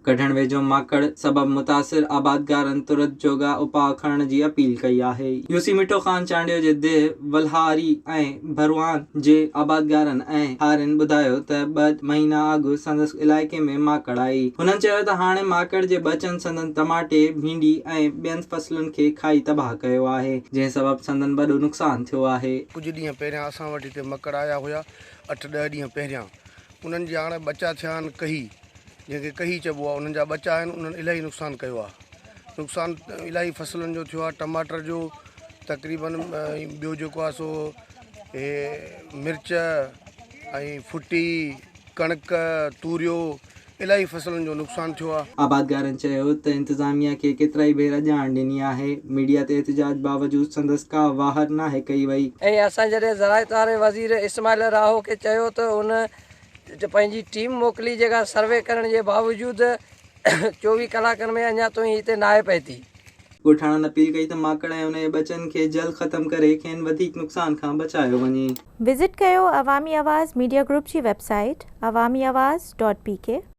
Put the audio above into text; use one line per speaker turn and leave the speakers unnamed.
ڪڍڻ ويجهو ماڪڙ سبب متاثر آبادگارن ترت جوڳا اپاء کڻڻ جي اپيل ڪئي آهي. يوسي مٺو خان چانڊيو جي ديهه ولهاري ۽ ڀروان جي آبادگارن ۽ هارين ٻڌايو ته ٻه مهينا اڳ سندس علائقي ۾ ماڪڙ آئي. هنن چيو ته هاڻي ماڪڙ جي ٻچن سندن ٽماٽي، ڀينڊي ۽ ٻين فصلن کي کائي تباهه ڪيو آهي، جنهن سبب سندن وڏو نقصان ٿيو آهي.
ڪجهه ڏينهن پهريان اسان وٽ هتي مڪڙ آيا هيا اٺ ڏهه ڏينهن پهريان انهن جي هاڻ ٻچا ٿيا آهن ڪهي جنهن کي ڪهي چئبو آهي انهن جا ٻچا آهن انهن الاهي نقصان ڪيو آهي نقصان الاهي فصلن جو ٿيو آهي ٽماٽر جو تقريبن ٻيو جيڪو آهي سو هي مرچ ۽ ڦٽي ڪڻڪ توريو الاهي فصلن جو نقصان ٿيو آهي.
آبادگارن چيو ته انتظاميا کي ڪيترائي ڀيرا ڄاڻ ڏني آهي، ميڊيا تي احتجاج باوجود سندس ڪا واهر ناهي ڪئي وئي.
۽ اسان جڏهن زراعت واري وزير اسماعيل راهو کي چيو ته ان پنهنجي ٽيم موڪلي جيڪا سروي ڪرڻ جي باوجود 24 ڪلاڪن ۾ اڃا تائين هتي ناهي پهتي.
ڳوٺاڻن اپيل ڪئي ته ماڪڙ ۽ ان جي ٻچن کي جلد ختم ڪري کين وڌيڪ نقصان کان بچايو وڃي.
وزٽ ڪيو عوامي آواز ميڊيا گروپ جي web site Awami Awaz dot P K.